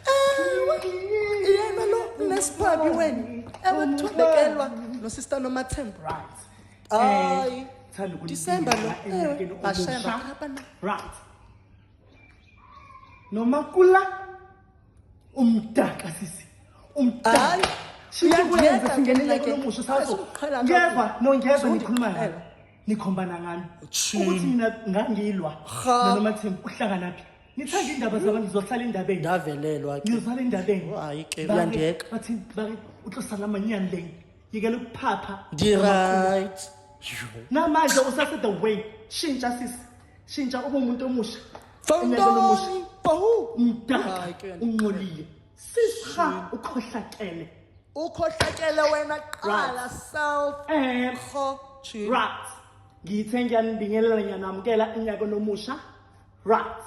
Ewe, yena lo nesiphabi wena. Ewe, Thumbekelwa nosista Nomathemba. Right. Hayi. Thanda ukunibingelela December lo. Ewe, enyakeni bashaya omusha. bakhapha na. Right. Nomakula umdaka sisi. Umdaka. Hayi. Shintsha Uyangiyeka ukwenza singenele mina ke. kulomusha sazo. Asuqhela Ngiyezwa no ngiyezwa Zundi nikhuluma ngami. qhela. Nikhombana ngami. Tshini. Ukuthi mina ngangilwa Ha. noNomathemba uhlanganaphi? Nithanda indaba zabantu ngizosala endabeni. Ndavelelwa ke. Ngizosala endabeni. Hayi ke, Bare- uyandiyeka. Bathi bare utlosala manyandeng. Yekela ukuphapha. Ndi-right. Namanje usase the way. Shintsha sisi. Shintsha ube umuntu omusha. Enyakeni omusha. Fondoni. Bahu. Umdaka Hayi ke, unqolile. Sisha ukhohlakele. Ukhohlakele wena qala self. Eh Kho. right. Ngithe ngiyanibingelela ngiyanamukela enyakeni omusha. Right.